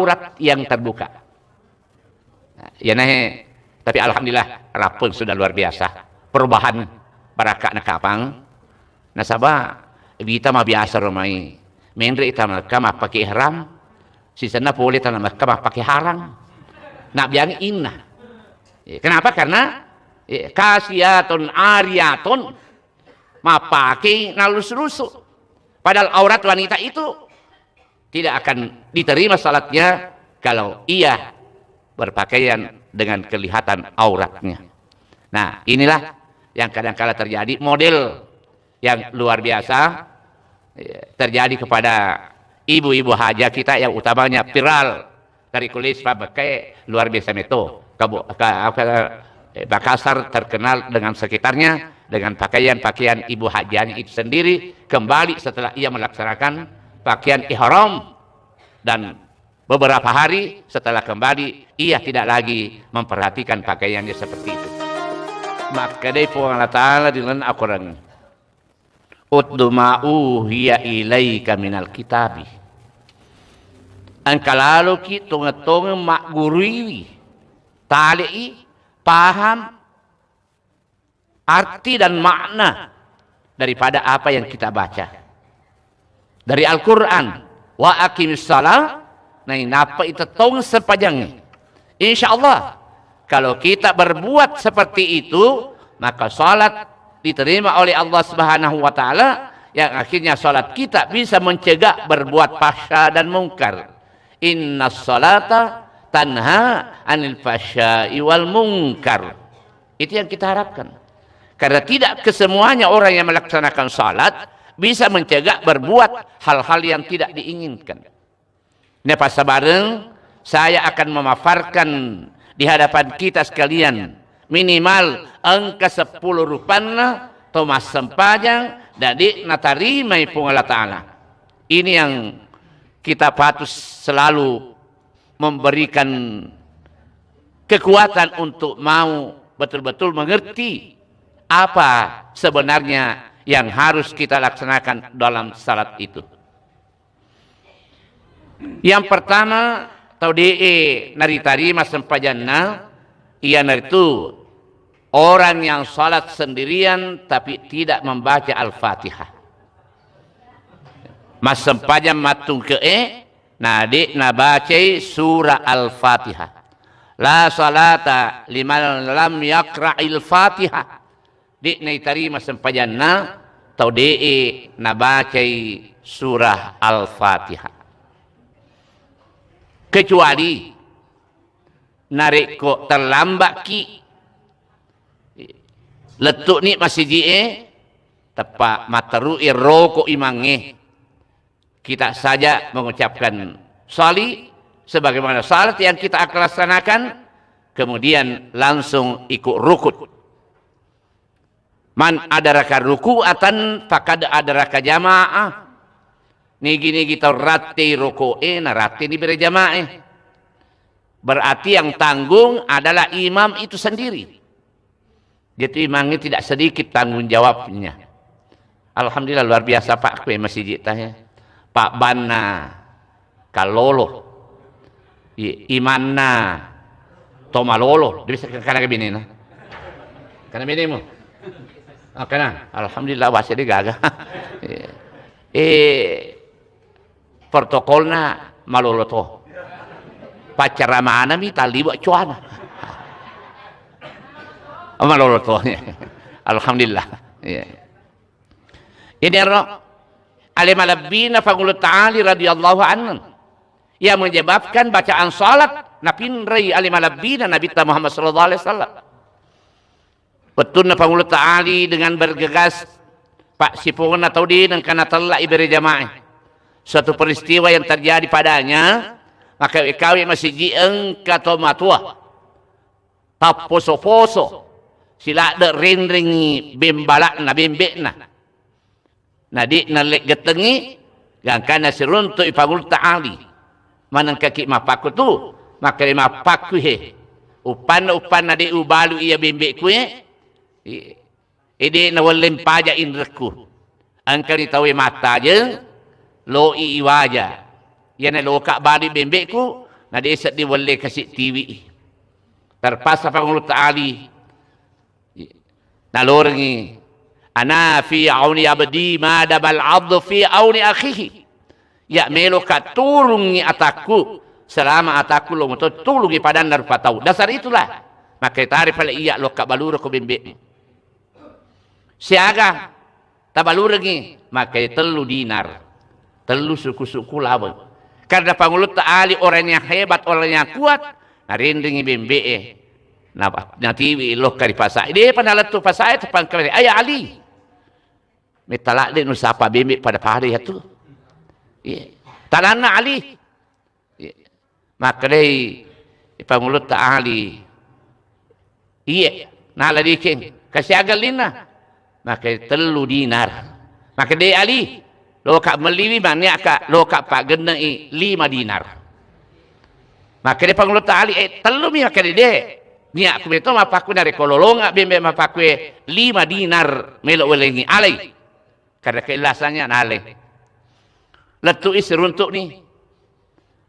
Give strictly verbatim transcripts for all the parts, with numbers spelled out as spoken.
aurat yang terbuka. Nah, iya nahe, tapi alhamdulillah, rapun sudah luar biasa. Perubahan barakka na kapang. Nasaba wita mabiasa romai. Menre ita Mekka mappake ihram. Sisenna pole tana Mekka mappake harang. Nabbiang inna. Eh, kenapa? Karena, eh, kasiatun ariatun, mappake nalus-lusu. Padahal aurat wanita itu tidak akan diterima salatnya kalau ia berpakaian dengan kelihatan auratnya. Nah, inilah yang kadangkala terjadi, model yang luar biasa, eh, terjadi kepada ibu-ibu haja kita, yang utamanya viral dari kulis Pak Bekai, luar biasa meto. Kabu-, ka-, ka-, eh, Makassar terkenal dengan sekitarnya, dengan pakaian-pakaian ibu hajanya itu sendiri, kembali setelah ia melaksanakan pakaian ihram, dan beberapa hari setelah kembali, ia tidak lagi memperhatikan pakaiannya seperti itu. Makkedai Puang Allah Ta'ala di dalam Al-Quran, "Utlu ma uhiya ilaika minal kitabi." Engka laloki tongeng-tongeng magguruiwi, tale'i, paham arti dan makna daripada apa yang kita baca dari Al-Quran. "Wa aqimis shalah," nainappa itettong sempajangnge. Insya Allah, kalau kita berbuat seperti itu, maka salat diterima oleh Allah Subhanahu wa Ta'ala, yang akhirnya salat kita bisa mencegah berbuat fahsya dan mungkar. "Inna salata tanha anil fahsya'i wal munkar." Itu yang kita harapkan. Karena tidak kesemuanya orang yang melaksanakan salat bisa mencegah berbuat hal-hal yang tidak diinginkan. Nah, passabareng, saya akan memaparkan di hadapan kita sekalian minimal engka sepuluh rupanna to massempajang dadi natarimai Puang Allah Ta'ala. Ini yang kita patut selalu memberikan kekuatan untuk mau betul-betul mengerti apa sebenarnya yang harus kita laksanakan dalam salat itu. Yang pertama, tau de'e naritarima sempajanna, iyanaritu orang yang salat sendirian tapi tidak membaca Al-Fatihah. Massempajang mattungke'e, na de' nabacai surah Al-Fatihah. La salata liman lam yaqra'il Fatihah. De' naitarima sempajanna tau de'e nabacai surah Al-Fatihah. Kecuali narekko terlamba'ki, lettu'ni masiji'e, teppa matteru'i roko imangnge, kita saja mengucapkan sali sebagaimana salat yang kita akan laksanakan, kemudian langsung ikut rukuk. "Man adraka ruku'atan faqad adraka jamaah." Nigi-nigi tau rattei roko'e, naratteni bere jama'e. Berarti yang tanggung adalah imam itu sendiri. Jadi imamnya tidak sedikit tanggung jawabnya. Alhamdulillah, luar biasa, Pak, kue masjid tah, ya. Pak Banna Kallolo. I-, imanna to malolo, dia bisa kana ke binena. Kana binemu. Ah, kana. Alhamdulillah, wase de gaga. Eh, protokolna malolo to. Paccaramana mi talliwa cuana. Malolo to. Alhamdulillah. Iya. Ini ro ale malebbina Pangulu Ta'ali radhiyallahu anhu yang menyebabkan bacaan salat napinrai ale malebbina Nabitta Muhammad sallallahu alaihi wasallam. Wettunna Pangulu Ta'ali dengan bergegas, Pak, sipona tau de nengka natella ibere jamaah. Suatu peristiwa yang terjadi padanya, maka kawe masiji engka to matua. Tapposo-poso, siladde renrengngi bembala'na, bembe'na. Na de' nalle gettengngi, gangkanna siruntu'i Pangulu Ta'ali. Manengkaki mappakku tu, makkeda mappakku he. Uppanna, uppanna de' ubalu iya bembe'ku e. I-, e de' nawelleng paja inrekku. Engkani tauwe mattajeng, lo'i iwaja. Iyana loka bali bembe'ku, Na de' sedding welle kasi tiwi. Terpaksa Pangulutta Ali nalorengngi, "Ana fi auni abdi ma damal abdu fi auni akhihi." Iya' meloka turungngi atakku, selama atakku lo muto tulungngi padanna rupa tau. Dasar itulah. Makkedai pale iya' lokka balureko bembe'mu. Siaga tabalurengngi, makkedai tellu dinar. Tellu suku-suku laweng. Karena Pangulutta Ali orang yang hebat, orang yang kuat, narenrengngi bembe'e. Na-, natiwi lokka ri pasa. De'pa nalettu pasae, tepangkere, "Ayya Ali. Metta ladde' nusapa bembe' pada-pada iyatu." Iya. Tananna Ali. Iya. Makkedai Pangulutta Ali, "Iye, nala dikeng, kasiaga ellinna?" Makkedai, "Tellu dinar." Makkedai Ali, "Loka melliwi, maniaka loka paggenne'i lima dinar." Makkedai Pangulutta Ali, "Eh, tellumi." Makkedai, "De'. Niakku meto mappakku narekko lolonga bembe mappakku e lima dinar melo welengngi alai." Karena keikhlasannya naleng. Lettu'i siruntu'ni.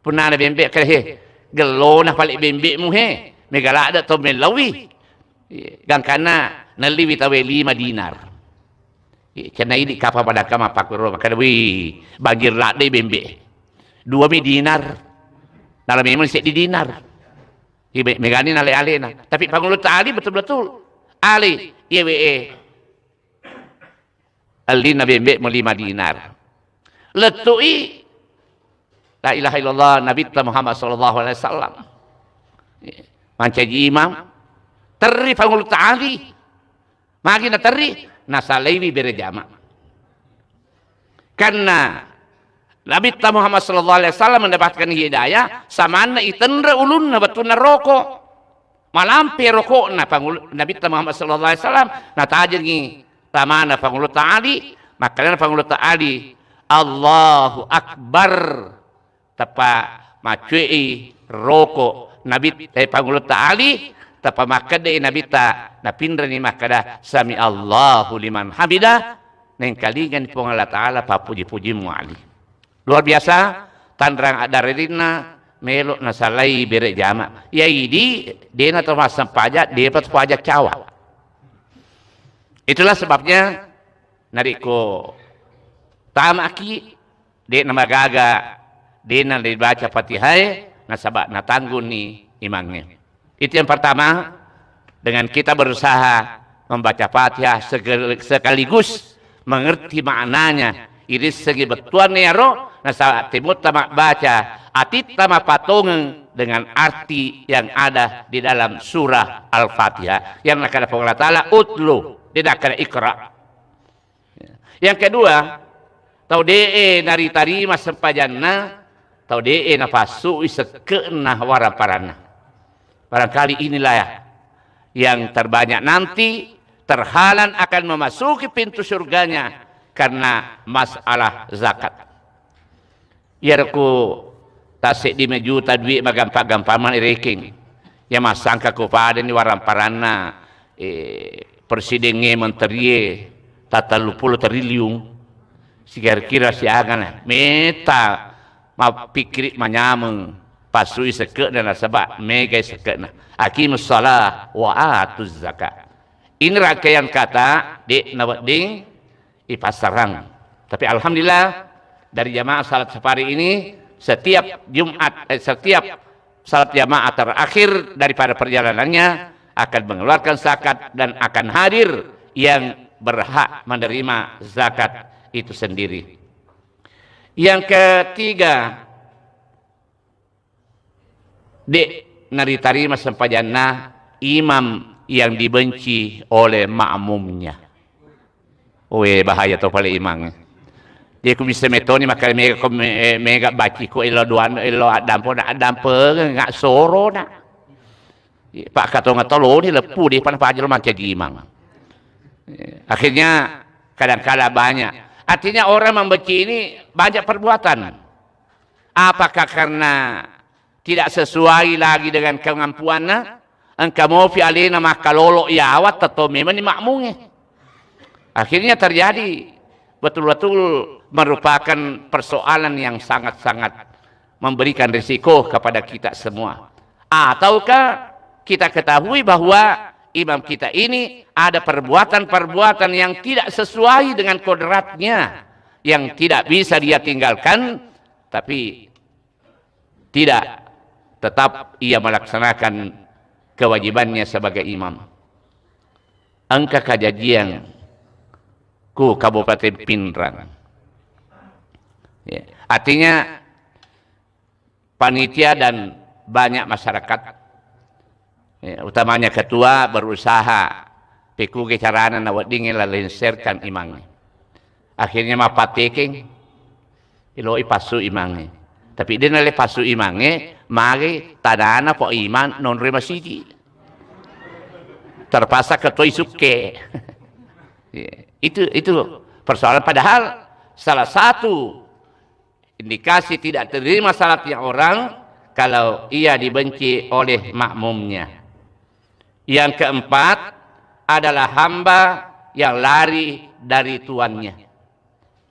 Punnana bembe' kere, he, gellona pale bembe'mu, he. Mega ladde' to mellauwi. Gangkanna nelliwi tawe lima dinar. Cenna idi' kapa padangka mappakkuro, makkeda, "Wih, banjir ladde' bembe'. Dua mi dinar." Nala memang seddi dinar. Ibe-, megani nale alena. Tapi Pangulutta Ali betul-betul. Ali, iye we e. Ellinna bembe'mu lima dinar. Lettu'i, la ilaha illallah, Nabitta Muhammad sallallahu alaihi wasallam. Mancaji imam, terri Pangulutta Ali. Magi naterri, nasalaiwi bere jama. Karena Nabitta Muhammad sallallahu alaihi wasallam mendapatkan hidayah, samanna itenre ulunna wettunna roko. Malampe roko'na Pangul-, Nabitta Muhammad sallallahu alaihi wasallam, natajengi tamana Pangulutta Ali, makkedana Pangulutta Ali, "Allahu Akbar." Tappa maccue'i roko Nabi, eh, Pangulutta Ali, tappa makkedai Nabitta, napinreni makkeda, "Sami Allahu liman hamidah." Nengkalingani Puang Allah Ta'ala pappuji-pujimu Ali. Luar biasa, tanrang addararinna melo nasalai bere jama. Iya idi, dena to massempajang, depa to paja cawa. Itulah sebabnya, narekko tamaki, de namagaga, de nadibaca Fatihae, nasaba natangguni imangnge. Itu yang pertama, dengan kita berusaha membaca Fatihah segel-, sekaligus mengerti maknanya, irissengi bettuanna iyaro, nasaba temutta mabbaca, atitta mapatongeng dengan arti yang ada di dalam surah Al-Fatihah. Yang nakkeda Puang Allah Ta'ala, "Utlu," de nakkeda, "Iqra." Yang kedua, tau de'e naritarima sempajanna, tau de'e napassui sekke'na waramparanna. Barangkali inilah yang terbanyak nanti terhalang akan memasuki pintu surganya karena masalah zakat. Iyaro ku tasseddi majuta dui magampa-gampang mani rekeng. Iya massangka ko padani waramparanna, eh, presidengnge, menterie, tatelluppulo triliun. Sikira-kira siagana. Meta mappikkiri manyameng. Passui sekke'na nasaba megai sekke'na. Aqimus shalah wa atuz zakat. Ini rangkaian kata, de nawedding ipassarang. Tapi alhamdulillah, dari jamaah salat safari ini, setiap Jumat, eh, setiap salat jamaah terakhir daripada perjalanannya akan mengeluarkan zakat dan akan hadir yang berhak menerima zakat itu sendiri. Yang ketiga, de naritarima sempajanna imam yang dibenci oleh makmumnya. Oe, bahaya to pale imang. Jadi ku bisa metoni makkeda mega ko me-, mega bacci ko elo doan, elo addampo na addampengeng, nggak soro na. Pak katong toloni leppu di pan pajero mancaji imang. Akhirnya kadang-kadang banyak. Artinya orang membenci ini banyak perbuatan. Apakah karena tidak sesuai lagi dengan kemampuanna? Engka mopi alena makkalolo yawa, tetto memang ni makmungnge. Akhirnya terjadi betul-betul merupakan persoalan yang sangat-sangat memberikan risiko kepada kita semua. Ataukah kita ketahui bahwa imam kita ini ada perbuatan-perbuatan yang tidak sesuai dengan kodratnya, yang tidak bisa dia tinggalkan, tapi tidak, tetap ia melaksanakan kewajibannya sebagai imam. Engka kajajiang ku Kabupaten Pinrang. Ya. Artinya, panitia dan banyak masyarakat, ya, utamanya ketua, berusaha pekuge carana naweddingngi lalengserkan imangnge. Akhirnya mappattekeng, iloi passu imangnge. Tapi de nale passu imangnge, magi tanana po imang nonroi masiji. Terpaksa ketoi sukke. Ya, itu itu persoalan. Padahal salah satu indikasi tidak terima salatnya orang kalau ia dibenci oleh makmumnya. Yang keempat adalah hamba yang lari dari tuannya.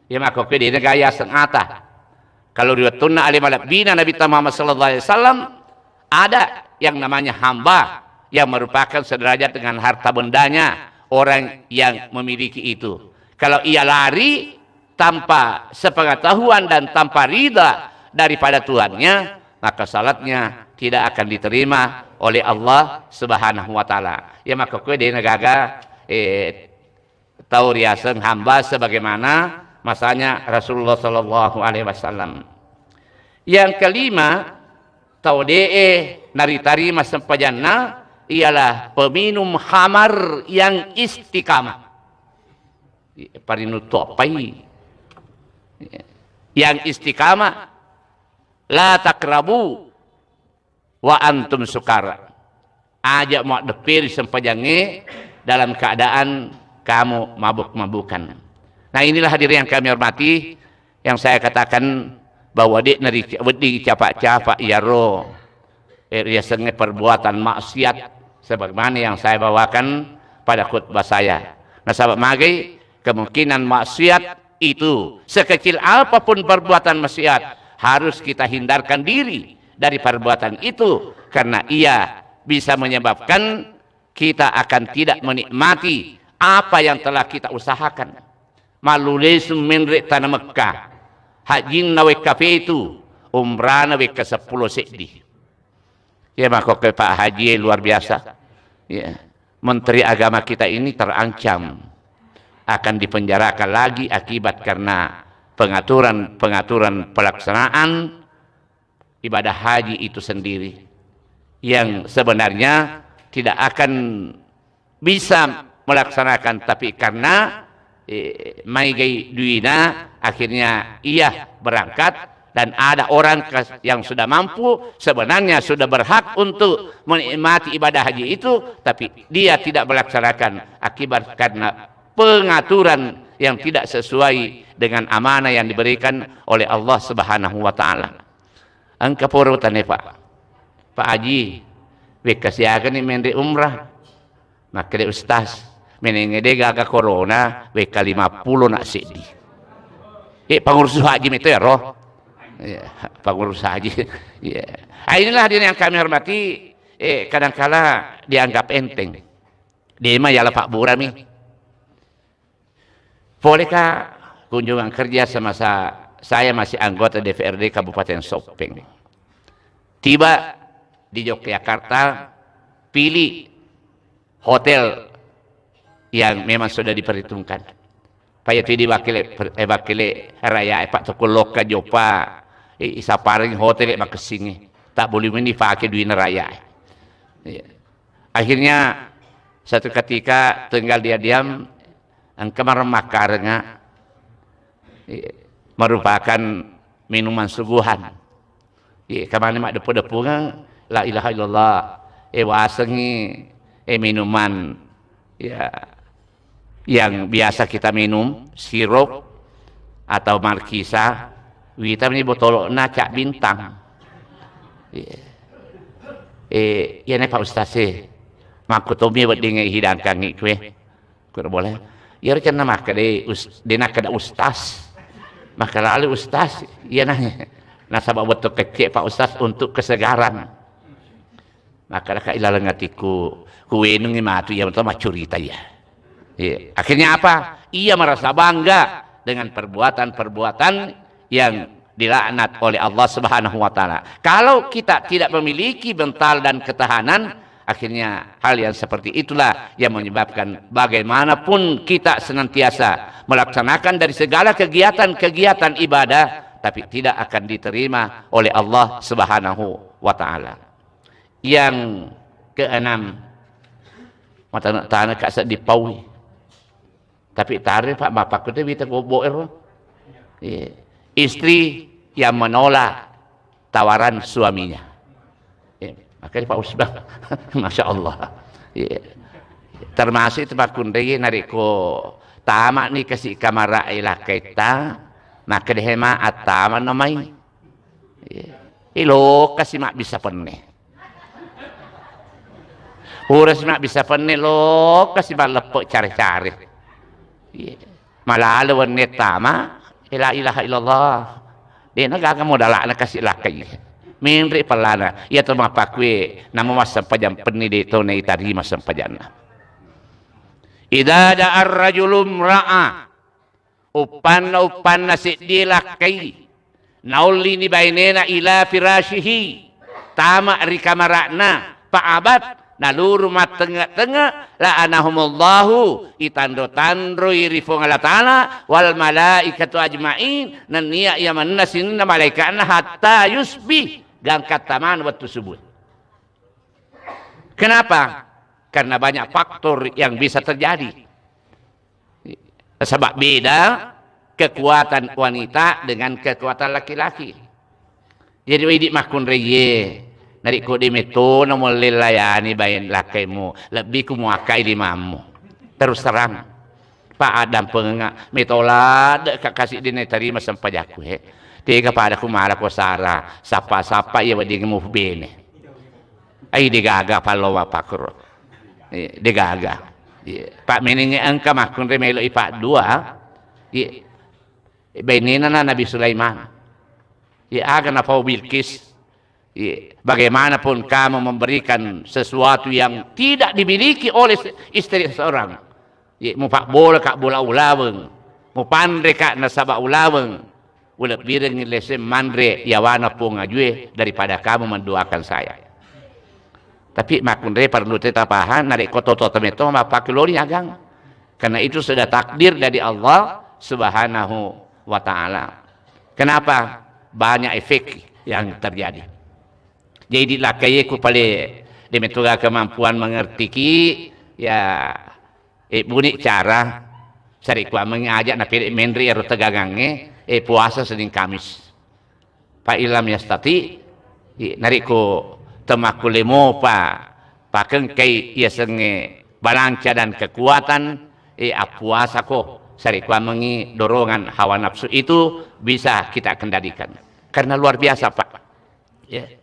Iya makkokkoe de nagaya sengata. Kalau ri wettunna ale malebbina Nabi Muhammad sallallahu alaihi wasallam, ada yang namanya hamba yang merupakan sederajat dengan harta bendanya orang yang memiliki itu. Kalau ia lari tanpa sepengetahuan dan tanpa ridha daripada Tuhannya, maka salatnya tidak akan diterima oleh Allah Subhanahu wa Ta'ala. Iya makkokkoe de nagaga, eh, tau riaseng hamba sebagaimana masanya Rasulullah sallallahu alaihi wasallam. Yang kelima, tau de'e naritarima sempajanna ialah peminum khamar yang istiqamah. Parinuttu appai? Yang istiqamah, la taqrabu wa antum sukara. Aja maddepperi sempajangnge dalam keadaan kamu mabuk-mabukan. Nah, inilah hadirin yang kami hormati, yang saya katakan bahwa de' nari-, wedding capa-capa iyaro, eh, riasengnge perbuatan maksiat sebagaimana yang saya bawakan pada khutbah saya. Nasaba magai kemungkinan maksiat itu, sekecil apapun perbuatan maksiat, harus kita hindarkan diri dari perbuatan itu, karena ia bisa menyebabkan kita akan tidak menikmati apa yang telah kita usahakan. Mallulesu menre' tana Mekka, hajjinna wekka fetu, umrana wekka seppulo seddi. Ya, makkokkoe Pak Haji, luar biasa. Ya. Menteri Agama kita ini terancam akan dipenjarakan lagi akibat karena pengaturan-pengaturan pelaksanaan ibadah haji itu sendiri, yang sebenarnya tidak akan bisa melaksanakan, tapi karena, eh, maigai duina, akhirnya ia berangkat, dan ada orang kes-, yang sudah mampu, sebenarnya sudah berhak untuk menikmati ibadah haji itu, tapi dia tidak melaksanakan akibat karena pengaturan yang tidak sesuai dengan amanah yang diberikan oleh Allah Subhanahu wa Ta'ala. Engka poro tane, Pak. Pak Haji, wekka siagani menre' umrah? Makkeda, Ustaz, menengnge de' gaga corona, wekka lima puluh na' seddi. Eh, pengurus haji meto ya, roh? Ya, pengurus haji. Ya. Ah, inilah hadirin yang kami hormati, eh, kadangkala dianggap enteng. Dema yala Pak Burami. Poleka kunjungan kerja semasa saya masih anggota D P R D Kabupaten Sopeng. Tiba di Yogyakarta, pilih hotel yang memang sudah diperhitungkan. Paya tu di wakile, eh, wakile raya, eh, Pak Tukul Lokka Jopa, eh, isaparing hotel, eh, makessingi. Tak boleh ini pakai duit raya. Iya. Akhirnya, satu ketika tinggal dia diam, engka maremmakkarenga, eh, merupakan minuman suguhan. Iya, kemana mak depu-depungan, la ilaha illallah, eh, wasengi, eh, minuman, ya, yang biasa kita minum, sirup atau markisa, wita ni botolna Cak Bintang. Iya. Eh, iya ne Pak Ustaz, eh. Makkutomi wedding hidangkangi kue. Kura boleh. Iya recanna makkeda us-, de nakkeda ustaz. Makkeda ali ustaz, iya nanya. Nasaba wettu kecce, Pak Ustaz, untuk kesegaran. Maka ka ilaleng atiku, kuwenungi matu iya to maccurita iya. Iya. Akhirnya apa? Ia merasa bangga dengan perbuatan-perbuatan yang dilaknat oleh Allah Subhanahu wa Ta'ala. Kalau kita tidak memiliki mental dan ketahanan, akhirnya hal yang seperti itulah yang menyebabkan bagaimanapun kita senantiasa melaksanakan dari segala kegiatan-kegiatan ibadah, tapi tidak akan diterima oleh Allah Subhanahu wa Ta'ala. Yang keenam, matana-tana ka seddi paui. Tapi tare, Pak, mappakkute wita gobbo ero. Iya. Istri yang menolak tawaran suaminya. Iya. Makanya Pak Usbah, Masya Allah. Iya. Termasuk itu makkunrai narekko tama ni kasi kamara ilakkaitta, maka dehema attama namai. Iya. Ilokasi mabbissa penne. Purasi mabbissa penne, lokasi malleppe care-care. Iya. Malale wenne tama, la ilaha illallah. Dena gaga modalana kasi lakkai. Menre pellana. Iya to mappakue, nama massempajang penne de to naitarima sempajanna. Idza da'a ar-rajulu imra'a, uppanna-uppanna seddie lakkai, naollini bainena ila firashihi, tama ri kamara'na, fa'abat, naluru mattengnge-tengnge, la'anahumullahu, itanro-tanroi ri Fuang Allah Ta'ala, wal malaikatu ajma'in, nennia iya manenna sininna malaika'na hatta yusbih, gangka tamana wettu subuh. Kenapa? Karena banyak faktor yang bisa terjadi. Sebab beda kekuatan wanita dengan kekuatan laki-laki. Jadi, idi makkunraie, narekko de metto na mulle layani bain lakkaimu, lebbi ku muakkai limammu. Terus terang, Pak, addampengenga, metola de ka kasi de natarima sempajakku, he. Tega pada ku mala ko sara, sapa-sapa iya wedding mu bene. Ai degaga pallo mapakkuro. Iya, degaga. Iya. Pak menenge engka makkunrai melo ipaddua. Iya. Bainena na Nabi Sulaiman. Iya, aga napau Bilqis. Iya. Bagaimanapun kamu memberikan sesuatu yang tidak dimiliki oleh se-, istri seorang. Iya, mupabbola ka bola ulaweng, mupanre ka nasaba ulaweng, ulebbirengngi lese manre yawana Puang Ajue daripada kamu menduakan saya. Tapi makkunrai perlu kita paham, narekko toto temeto mappakkelori agang. Karena itu sudah takdir dari Allah Subhanahu wa Ta'ala. Kenapa? Banyak efek yang terjadi. Jadi lakkaie ku pale de metto ga kemampuan mengertiki, ya, eh, buni cara sari kuameng aja na pede menri ero tegagangnge, eh, puasa Senin Kamis. Fa illam yastati, eh, narekko temakkulle mopa pakengkai yasengnge balanca dan kekuatan, eh, appuasako sari kuamengi dorongan hawa nafsu itu bisa kita kendalikan. Karena luar biasa, Pak. Ya.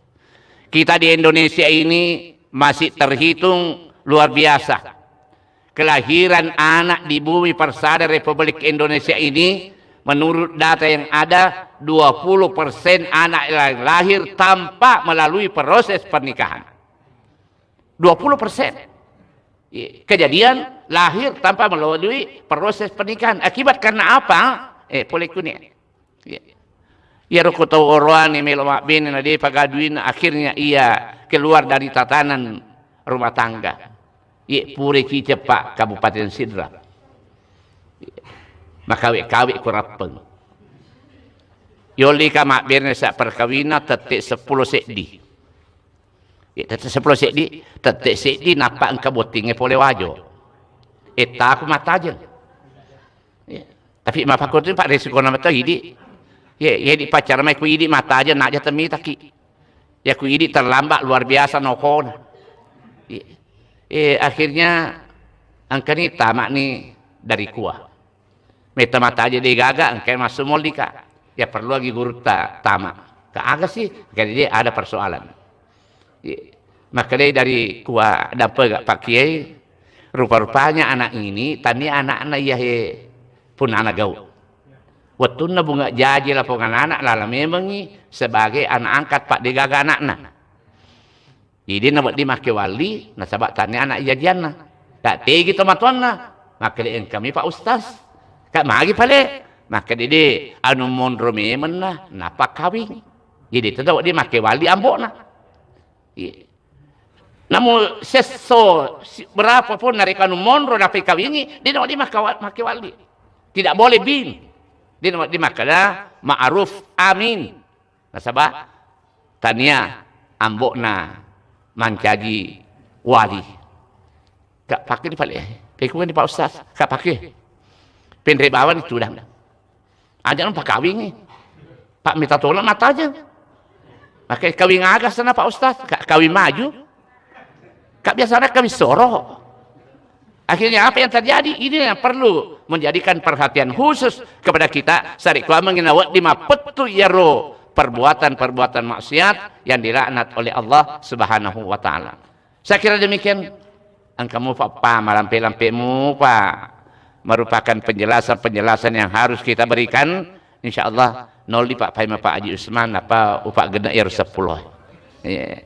Kita di Indonesia ini masih terhitung luar biasa. Kelahiran anak di bumi persada Republik Indonesia ini, menurut data yang ada, dua puluh persen anak yang lahir tanpa melalui proses pernikahan. Dua puluh persen. Iya, kejadian lahir tanpa melalui proses pernikahan. Akibat karena apa? Eh, polekuni. Iya. Iyaro ko tau oroane melo mabbene na depa gaduina, akhirnya ia keluar dari tatanan rumah tangga. Iya, pura Cicep, Pak, Kabupaten Sidrap. Iya. Makawe-kawe ko Rappeng. Yolli ka mabbene sa perkawina tette seppulo seddi. Iya, tette seppulo seddi, tette seddi nappa engka bottingnge pole Wajo. Ettaku mattajeng. Iya. Tapi mapakkutu, Pak, resikona meto idi. Iya, iya, di pacar mai ku idi mattajeng, naja temitaki. Ya ku idi terlambat luar biasa nokona. Iya. Eh, akhirnya engkani tamani dari kua. Metta mata aja degaga, engkai massu mollika. Ya perlu lagi gurutta tama. Ka aga sih? Jadi dia ada persoalan. Iya. Maka dai dari kua dampega Pak Kiai, rupa-rupanya anak ini tania anakna iya he punana gau. Wettunna bunga jaji lapong anak-anak, lala memengngi sebagai anak angkat, Pak, degaga anakna. Jadi, nawedding makkewali, nasaba tania anak jajianna. Tak tegi tomatoanna, makkeda engkami, Pak Ustaz. Kak magi pale, makkeda de, anu monro memenna, napakawing. Jadi, tetap wedding makkewali ambokna. Iya. Namu sesso si-, berapa pun narekko anu monro napekawingi, de nawedding makkawa-, makkewali. Tidak boleh bin. De nawedding makkeda ma'ruf amin. Nasaba tania ambokna mancaji wali. Kak pake ni pale, pekkuani Pak Ustaz, kak pake. Penre bawang tudang. Aja' nang pakawingi. Pak mita tolong mata aja. Maka kawing aga sana Pak Ustaz, kak kawing maju. Kak biasanya kawing soro. Akhirnya apa yang terjadi? Ini yang perlu menjadikan perhatian khusus kepada kita. Sarekkuammengngi nawedding mapettu iyaro perbuatan-perbuatan maksiat yang dilaknat oleh Allah Subhanahu wa Ta'ala. Saya kira demikian. Engka mupa, pa, malampe-lampemu, Pak. Merupakan penjelasan-penjelasan yang harus kita berikan. Insya Allah, nolli, Pak, paima Pak Haji Usman, apa, upa gena iyaro seppulo. Iya.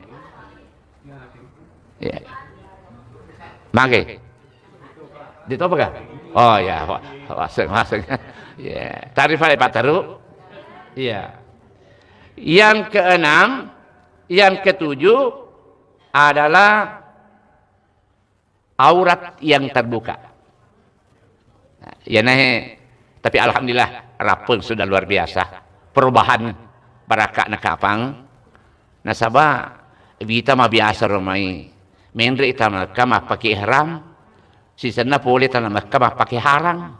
Iya. Mangke. Ditopa kah? Oh ya, wa-, waseng, waseng. Iya. Tarif, Pak, Teru. Iya. Yang keenam, yang ketujuh adalah aurat yang terbuka. Nah, ya, nah, tapi alhamdulillah, rapeng sudah luar biasa. Perubahan barakka na kapang. Nasaba wita mabiasa romai. Menre ita Mekka mappake ihram. Sisenna pole tana Mekka mappake harang.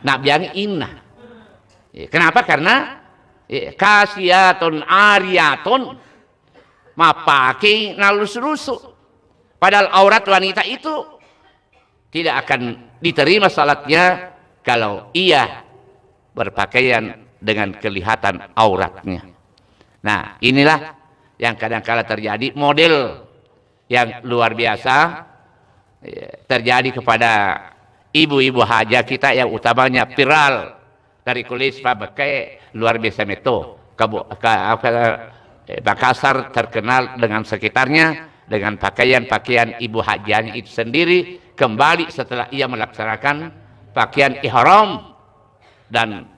Nabbiang inna. Eh, kenapa? Karena, eh, kasiaton ariaton mappakei nallusu-lusu. Padahal aurat wanita itu tidak akan diterima salatnya kalau ia berpakaian dengan kelihatan auratnya. Nah, inilah yang kadangkala terjadi, model yang luar biasa, ya, terjadi kepada ibu-ibu haja kita, yang utamanya viral dari kulit Pak Bekai, luar biasa meto. Kabu-, ka-, apa, eh, Makassar terkenal dengan sekitarnya, dengan pakaian-pakaian ibu hajanya itu sendiri, kembali setelah ia melaksanakan pakaian ihram dan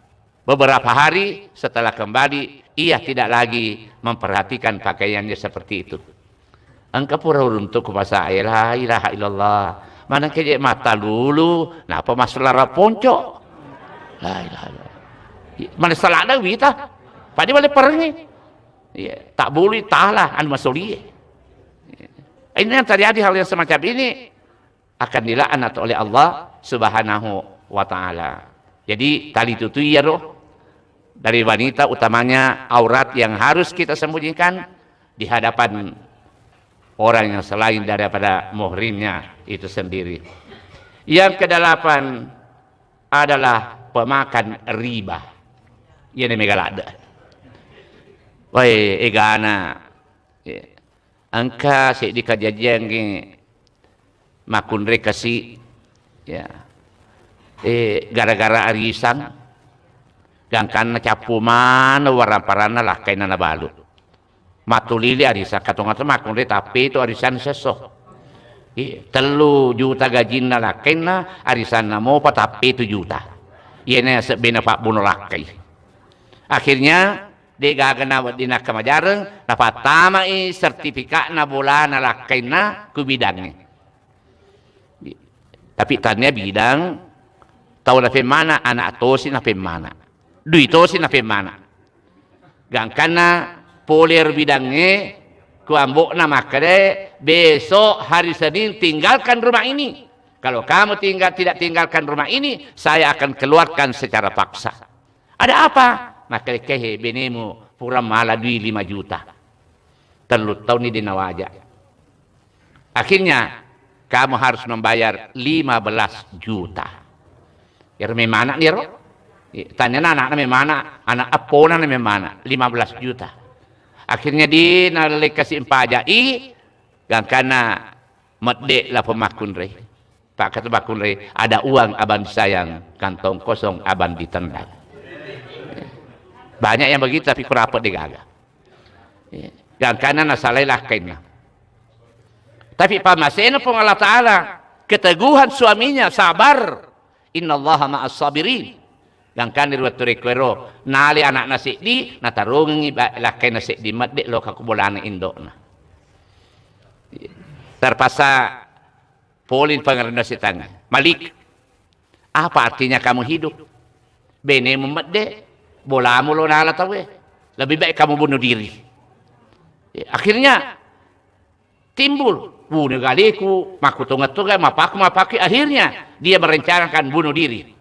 beberapa hari setelah kembali, ia tidak lagi memperhatikan pakaiannya seperti itu. Engka pura uruntu ku pasae, la ilaha illallah. Manengka je mata lulu, napa maslara ponco? La ilaha illallah. Mana salada wita? Padi bale perengi. Iya, tak boleh talah anu masolie. Ini yang terjadi hal yang semacam ini. Akan dilaknat oleh Allah Subhanahu wa Ta'ala. Jadi, tali tutui iyaro dari wanita, utamanya aurat yang harus kita sembunyikan di hadapan orang yang selain daripada muhrimnya itu sendiri. Yang kedelapan adalah pemakan riba. Iya, ini mega ladde. Wai, egana. Iya. Engka seddi kajajiangnge makkunrai kasi, ya. Eh, gara-gara arisan, gangkanna cappu maneng waramparanna lakkainna nabalu. Matulili arisan, katongata makkunrai tappetu arisan sesso. Iya, tellu juta gajinna lakkainna, arisanna mopa tappetu juta. Iyana sebbena pabbuno lakkai. Akhirnya, de gaga nawedding nakkamajareng, napattamai sertifikatna bolana lakkainna ku bidangnge. Tapi tania bidang, tau napemmana, anak tosi napemmana. Dui tosi napemmana. Gangkanna pole ro bidangnge, ku ambo'na makkeda, "Besok hari Senin tinggalkan rumah ini. Kalau kamu tinggal, tidak tinggalkan rumah ini, saya akan keluarkan secara paksa." Ada apa? Makkedai, "Kehe, benemu pura mala dui lima juta. Tellu taunni de nawaja. Akhirnya, kamu harus membayar lima belas juta." Iyaro memana ni ro. Tanya anakna memana, anak appona na memana, lima belas juta. Akhirnya di nalekasi empajai, gangkanna medde lapong makkunrai. Pak kata makkunrai, "Ada uang abang disayang, kantong kosong abang ditendang." Banyak yang begitu, tapi kurapa degaga. Iya. Gangkana nasalai lakkainna. Tapi pamasena Puang Allah Ta'ala, keteguhan suaminya, sabar. Innallaha ma'as sabirin. Gangkana ri wettu rekko ero, nale anakna seddi, natarungengi ba-, lakkainna seddi, medde loka ku bolana indokna. Terpaksa pole pangarenna setangnge. Malik, apa artinya kamu hidup? Benemu medde, bolamu lo nala tauwe. Lebih baik kamu bunuh diri. Ya, akhirnya timbul, bunuh galeku, makkutongeng-tongeng, mapaku-mapaki. Akhirnya dia merencanakan bunuh diri.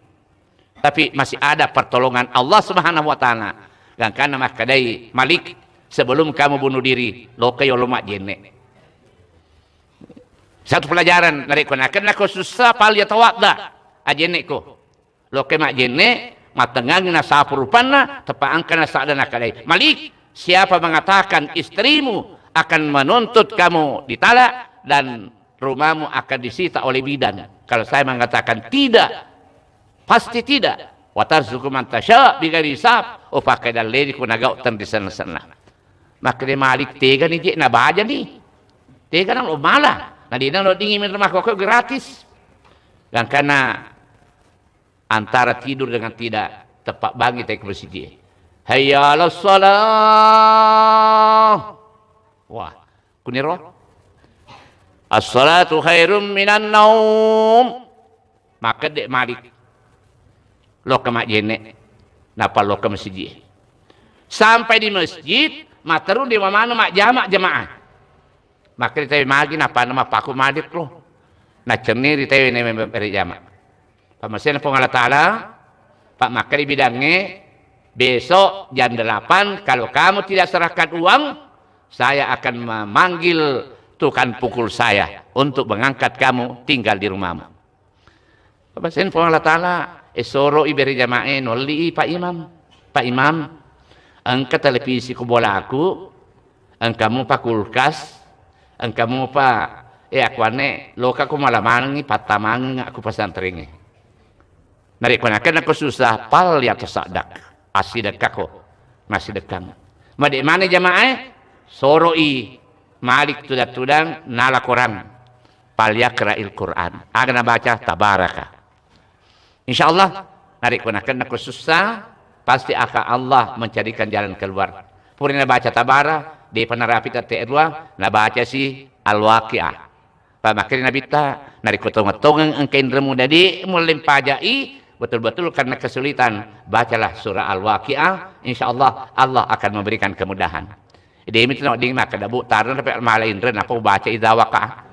Tapi masih ada pertolongan Allah Subhanahu wa Ta'ala. Gangkana makkedai Malik, sebelum kamu bunuh diri, loka yolo majjenne. Satu pelajaran, narekko nakennako sussa, fal yatawadda, ajenneko. Loke majjenne, mattengngangi nasapu rupanna, teppa engka nassadda nakkedai, Malik, siapa mengatakan istrimu akan menuntut kamu ditalak dan rumahmu akan disita oleh bidan? Kalau saya mengatakan tidak, pasti tidak. Watarzuqu man tasya bighairi hisab. Upakkedalleni ku nagau tenrisenna-senna. Makkeda Malik, tegani je, nabajani. Tegana lo mala. Nadina lo dingin minta makkokko gratis. Gangkana antara tidur dengan tidak, teppa bangi tai ke masjid. Hayya 'alas shalah. Wah, kuniro. As-salatu khairum minan naum. Makkedde Malik. Loka majjenne. Napa loka masjid. Sampai di masjid, matteru di mamana majjama jamaah. Makkeda tauwe, magi napana mappaku Malik lo. Nacenni ri tauwe ne bere jama. Pamasena Puang Allah Ta'ala, Pak, makkeda bidangnge, besok jam delapan, kalau kamu tidak serahkan uang, saya akan memanggil tukang pukul saya untuk mengangkat kamu tinggal di rumahmu. Papasen Puang Allah Ta'ala, e, soro i bere jamae, nolli i Pak Imam. Pak Imam, engka televisi ku bolaku, engka mupa kulkas, engka mupa, e, akuanne, loka ku mala manengi, patta mangeng aku pesantrengnge. Narekko nakenna ko susah, fal yatasaddaq. Assidekkako, massidekkang. Made mane jamae, soro i Malik tudang-tudang nala Quran. Fal yaqra'il Quran. Aga nabaca? Tabaraka. Insya Allah, narekko nakenna ko susah, pasti akan Allah mencarikan jalan keluar. Pura nabaca Tabara, depa narapi tette dua, nabaca si Al-Waqiah. Pamakkeda Nabitta, narekko tongeng-tongeng engka inremu dadi mulle mpajai, betul-betul karena kesulitan, bacalah surah Al-Waqiah, insya Allah, Allah akan memberikan kemudahan. Demi tu nak ding nak kada bu tarun tapi mala inre napa baca idza waqa.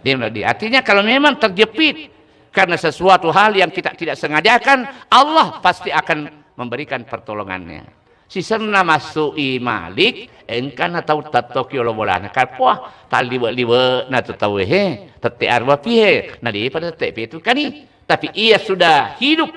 Dia nak di-, artinya kalau memang terjepit karena sesuatu hal yang kita tidak sengajakan, Allah pasti akan memberikan pertolongannya. Sisenna massu'i Malik, engkana tau tettoki olo bolana. Kapoa, talliwe-liwe'na tu tauwe he, tette arwa pihe, na depa tette petu kani. Tapi ia sudah hidup,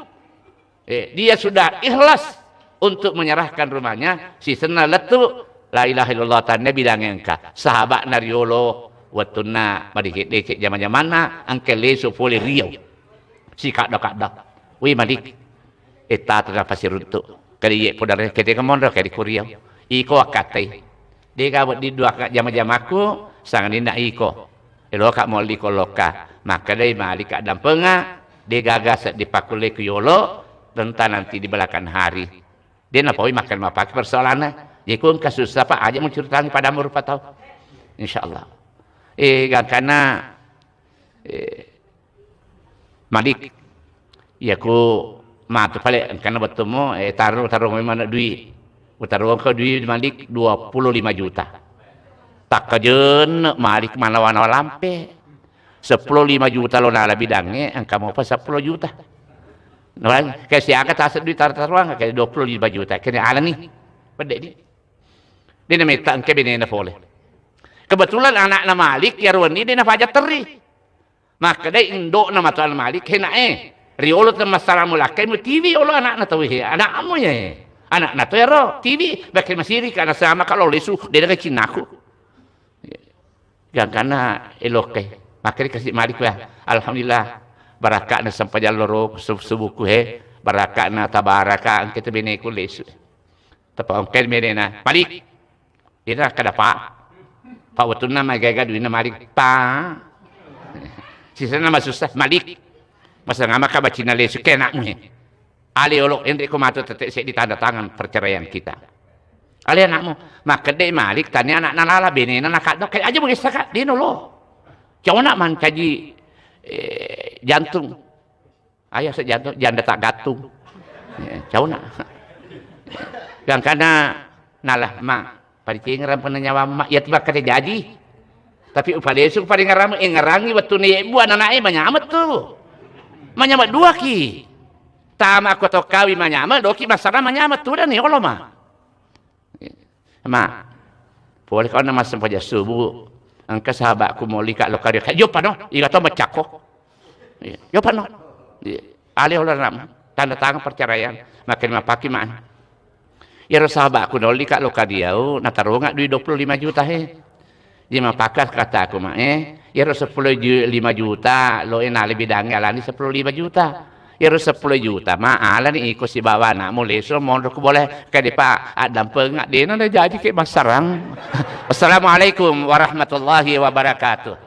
eh, dia sudah ikhlas untuk menyerahkan rumahnya, sisenna lettu, la ilaha illallah tanne bidangnge engka. Sahaba'na riolo, wettunna madecek-decek jama-jamanna, engka lesu pole Riau. Sikadda-kadda. Wi Malik, Etta tena pasiruntu. Kadi ye podare kede kemonro kadi kuriau. Iko akkatai. Dega wedding dua ka jama-jamaku, sangadinna iko. Eloka molli ko lokka. Makkedai Malik addampenga, degaga seddi pakkulle ku yolo, tentang nanti di belakang hari. De napaui makan mapake persoalanna. Iko engka susah, Pak, aja mencuritangi padamu rupa tau. Insya Allah. Eh, gangkana, eh, Malik, iyaku matu pale engkana bettumu, eh, taru, taru memang dui. Utaruangko dui Malik dua puluh lima juta. Takkajenne Malik manawa-nawa lampe. Seppulo lima juta lo nala bidangnge, engka mopa seppulo juta. Nah, ke siaga tasek dui tar-, taruang ke dua puluh lima juta. Kene alani. Pedde di. Dena metta engke benena pole. Kebetulan anakna Malik, iyaro wenni dena faja terri. Makkedai indo'na matuanna Malik, "He, nak, eh, riolo temmassalamu lakkai mu tiwi olo anakna tau he, anakmu ye. Anakna to ero tiwi, bakke masiri ka nasama ka lo lesu, de daga cinnaku." Gangkana elokke. Makkedai kasi Malik, "Wah, alhamdulillah, barakka'na sempajang loro sub-, subuhku he, barakka'na tabaraka engke tu beneku lesu." Tappa ongkai menena, "Malik." Ina kada, Pak. Pak, wettunna maega-ega duina, Malik, Pak. Sisana masussa, Malik. Masanga maka bacina lesu ke anakmu he. Ale olo, enre ko matu tete seddi tanda tangan perceraian kita. Ale anakmu, makkedde Malik, tania anak nalala, benena nakaddo, kayak aja begitu, Kak, dino lo. Cowok nak mancaji, eh, jantung. Ayah sejantung, janda tak gantung. Ya, cowok nak. Yang kana nalah, Mak, paricingerang pernah nyawa, Mak, ya tiba kada jadi. Tapi upalesu paringerangngi, ingerangngi wettunna yebbu anak-anak e manyameng tu. Manyameng dua ki. Tama ko to kawi manyameng, doki massarang manyameng tu dan yolo, Ma. Ma, pole kau na massempajang subuh. Engka sahabatku molli ka lo kario. Kayak jopa no, iga to macakko. Iya, jopa no. Iya. Ale olo anakmu. Tanda tangan perceraian. Makin mapaki, Ma. Iyaro sahabatku nolli ka lo kadiau, natarongak duit dua puluh lima juta he. Jadi mapakka kataku, Ma, eh, iyaro seppulo ju-, lima juta lo e nale bidangnge alani seppulo lima juta. Iyaro seppulo juta, Ma, alani iko sibawa anakmu leso monro ku boleh kade pa addampengak dena na jadi ke massarang. Assalamualaikum warahmatullahi wabarakatuh.